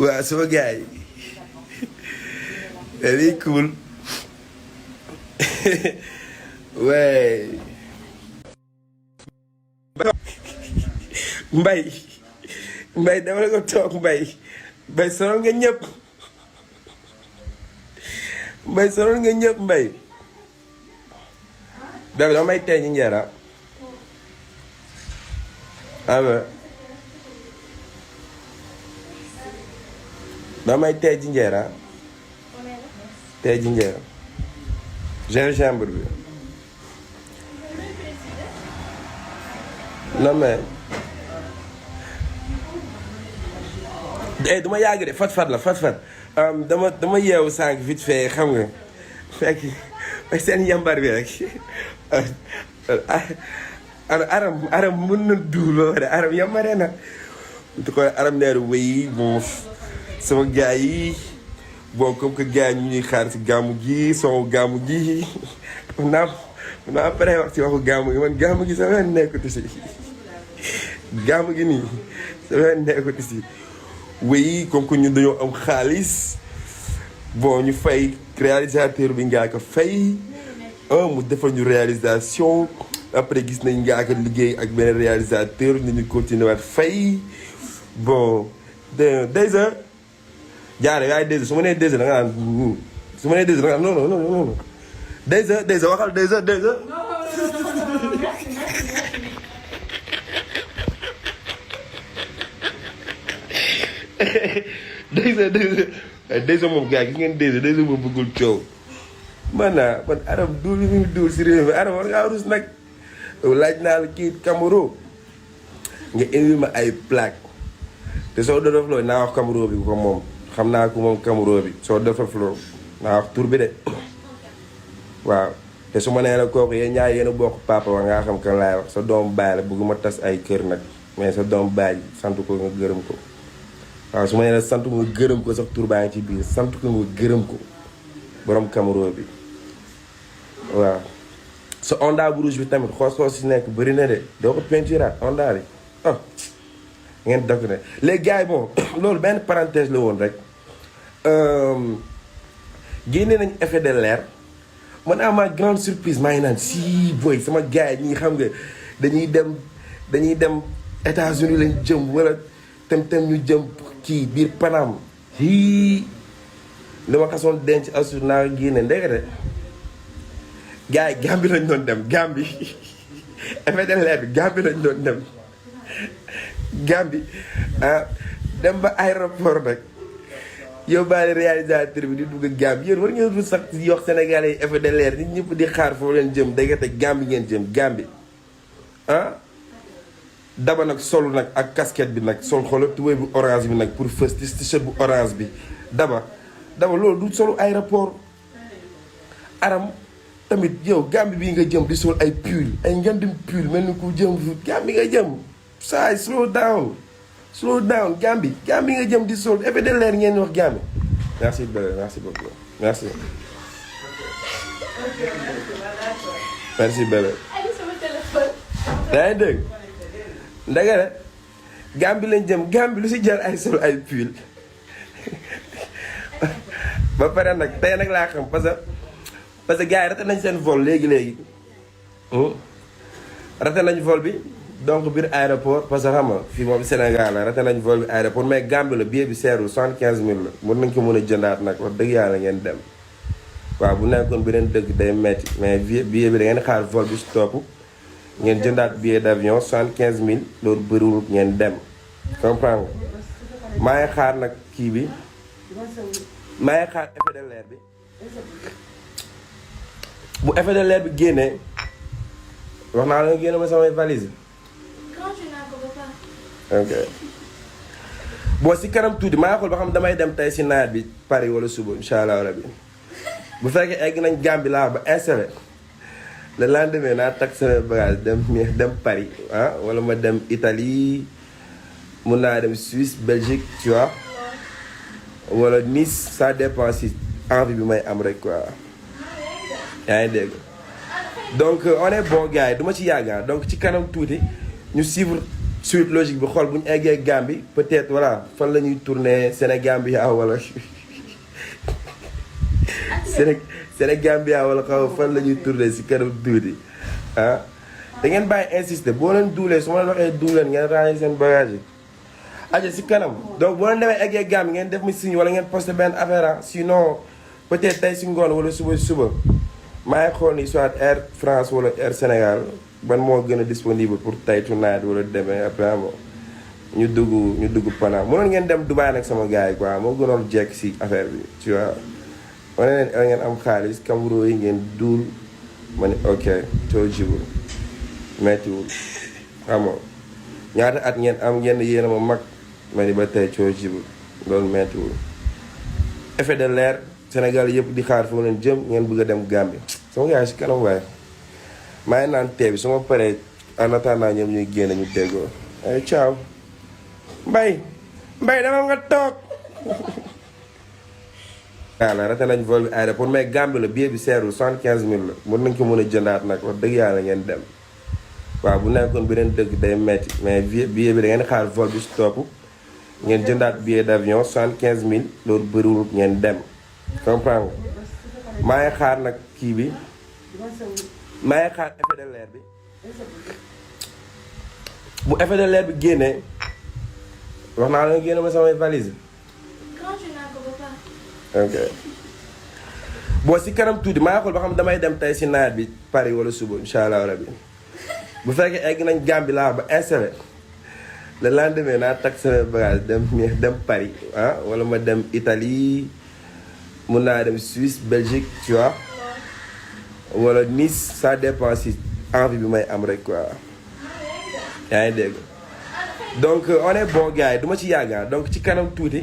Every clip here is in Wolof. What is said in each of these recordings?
waaw sama gars yi very cool ouais mbay dama la ko toog mbay sonal nga ñëpp mbay bébé dama may tey ñi njeera ama damay tey jinjeera gingembre bi non mais duma yàgg de fat la dama yeewu sànq vite fait xam nga fekk seen yambar bi rek aram mën na duul ba pare aram yambare na tu koy aram neeru wéy bon sama gars yi bon comme que gars ñu ñuy xaar si gàmmu gi son gàmmu gi naa pare wax ci waxu gàmmu gi man gàmmu gi sama nekkatu si gàmmu gi nii sama nekkatu si wéy comme que ñun dañoo am xaalis bon ñu fay réalisateur bi Ngaaka fay mu defal ñu réalisation après gis nañ Ngaaka liggéey ak beneen réalisateur ñu continuer waat fay bon déjà jaare yaay déjà su ma nee déjà da nga naan su ma nee déjà da nga naan non déjà waxal déjà déjà moom gars gis ngeen déjà moom bëggul coow man aram duul yi muy duul si réew mi aram war ngaa rus nag laaj naa la kii Camaro nga indi ma ay plaque te soo doon loo naa wax Camaro bi ko moom xam naa ko moom Camaro bi soo defaf loo naa wax tur bi de waaw te su ma nee la kooku yéen ñaar yéen a bokk papa wax ngaa xam kan laay wax sa doom baay la bëgguma tas ay kër nag mais sa doom baay sant ko nga gërëm ko waaw su ma nee la sant ko nga gërëm ko sax tur baa ngi ci biir sant ko nga gërëm ko borom Camaro bi waaw sa onda bu rouge bi tamit xoos si nekk bëri na de doo ko peinturaat onda bi ngeen def ne les gars yi bon loolu benn parenthèse la woon rek génne nañ effet de l'air man à ma grande surprise maa ngi naan si boy sama gars yi ñi xam nga dañuy dem États-Unis lañ jëm wala tem ñu jëm kii biir Paname li ma xasoon denc assur naa génne ndekete gars yi Gambie lañ doon dem Gambie effet de l'air bi Gambie lañ doon dem Gambie dem ba aéroport nag yóbbaale réalisateur bi di dugg Gambie yéen war ngeen dul sax yox Sénégalais yi effet de l'air nit ñëpp di xaar foofu leen jëm ndekete Gambie ngeen jëm Gambie daba nag solu nag ak casquette bi nag sol xoolal tuwéy bu orange bi nag pour fës t-shirt bu orange bi daba loolu du solu aéroport aram tamit yow Gambie bii nga jëm di sol ay pull ay ngandim pull mel ni ku jëm Gambie nga jëm saay slow down Gambie nga jëm di sol effet de l'air ngeen wax Gambie merci beaucoup merci bébé yaa ngi dégg ndege de Gambie lañ jëm Gambie lu si jar ay sol ay pull ba pare nag tey nag laa xam parce que gars yi raté nañ seen vol léegi raté nañ vol bi donc biir aéroport parce que xam nga fii moom Sénégal la raté nañ vol bi aéroport mais Gambie la billet bi seerul 75000 la mën nañ ko mën a jëndaat nag wax dëgg yàlla ngeen dem waaw bu nekkoon beneen dëgg day metti mais billet bi da ngeen xaar vol bi si topp ngeen jëndaat billet d'avion 75000 loolu bëriwul ngeen dem comprendre nga maa ngi xaar nag kii bi maa ngi xaar effet de l'air bi bu effet de l'air bi génnee wax naa la nga génne ma samay valise ok bon si kanam tuuti maa xool ba xam damay dem tey si nawet bi Paris wala suba insha allah rabbi bu fekkee egg nañ Gambie laa ba installé le lendemain naa takk sama bagage dem Paris wala ma dem Italie mun naa dem Suisse Belgique tu vois wala Nice ça dépend si envie bi may am rek quoi yaa ngi dégg donc on est bon gars yi du ma ci yàgg donc ci kanam tuuti ñu suivre suite logique bi xool bu ñu eggee Gambie peut-être voilà fan la ñuy tourner Sénégambia wala Sénégambia wala xaw fan la ñuy tourner si kanam tuuti ah. da ngeen bàyyi insister boo leen duulee su ma leen waxee duul leen ngeen ranger seen bagage yi. aja si kanam donc boo leen demee eggee Gambie ngeen def ma signe wala ngeen posté benn affaire sinon peut-être tey si ngoon wala suba maa ngi xool ni soit Air France wala Air Sénégal ban moo gën a disponible pour tey tonight wala demee après ñu dugg Pana mënoon ngeen dem Dubaï nag sama gars yi quoi moo gënoon jekk si affaire bi tu vois. wane leen ngeen am xaalis Cameroun yi ngeen duul ma ne ok coo jibul mettiwul xam nga ñaata at ngeen am ngeen yéen a ma mag ma ni ba tey coo jibul loolu mettiwul effet de l'air Sénégal yëpp di xaar foofu leen jëm ngeen bëgg a dem Gambie sama gars si kanam waaye maa ngi naan tee bi su ma paree en attendant ñoom ñuy génn ñu déggoo ay ciao mbay dama nga toog voilà rate nañ vol bi aéroport mais Gambie la billet bi seerul 75000 la mën nañ ko mën a jëndaat nag wax dëgg yàlla ngeen dem waaw bu nekkoon beneen dëgg day metti mais billet bi da ngeen xaar vol bi stop ngeen jëndaat billet d'avion 75000 loolu bëriwul ngeen dem comprendre maa ngi xaar nag kii bi maa ngi xaar effet de l'air bi bu effet de l'air bi génnee wax naa la nga génne ma samay valise ok bon si kanam tuuti maa ngi xool ba xam damay dem tey si nawet bi Paris wala suba incha allah rabi bu fekkee egg nañ Gambie laa ba installé le lendemain naa takk sama bagage dem Paris ah wala ma dem Italie mun naa dem Suisse Belgique tu vois wala Nice ça dépend si envie bi may am rek quoi yaa ngi dégg donc on est bon gars yi du ma ci yàgg donc ci kanam tuuti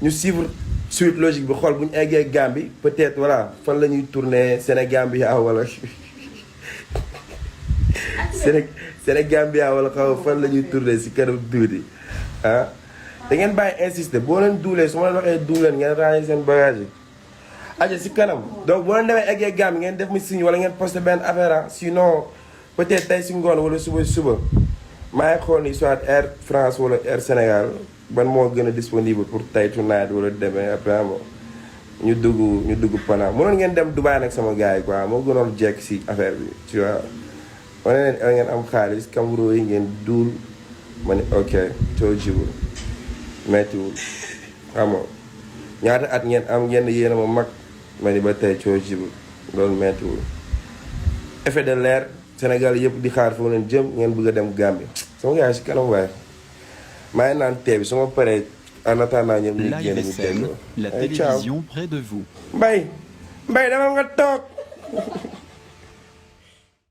ñu suivre suite logique bi xool bu ñu eggee Gambie peut-être voilà fan la ñuy tourner Sénégambia wala Sénégambia wala xaw fan la ñuy tourner si kanam tuuti ah. da ngeen bàyyi insister boo leen duulee su ma leen waxee duul leen ngeen ranger seen bagage yi. aja si kanam donc boo leen demee eggee Gambie ngeen def ma signe wala ngeen posté benn affaire sinon peut-être tey si ngoon wala suba maa ngi xool ni soit Air France wala Air Sénégal ban moo gën a disponible pour tey tonight wala demee après ñu dugg Pana mënoon ngeen dem Dubaï nag sama gars yi quoi moo gënoon jekk si affaire bi tu vois. wane leen ngeen am xaalis Cameroun yi ngeen duul ma ne ok coo jibul mettiwul xam nga ñaata at ngeen am ngeen yéen a ma mag ma ni ba tey coo jibul loolu mettiwul effet de l'air Sénégal yëpp di xaar foofu leen jëm ngeen bëgg a dem Gambie sama gars si kanam waaye maa ngi naan tee bi su ma paree en attendant ñoom ñuy génn ñu déggoo la télévision près de vous mbay dama nga toog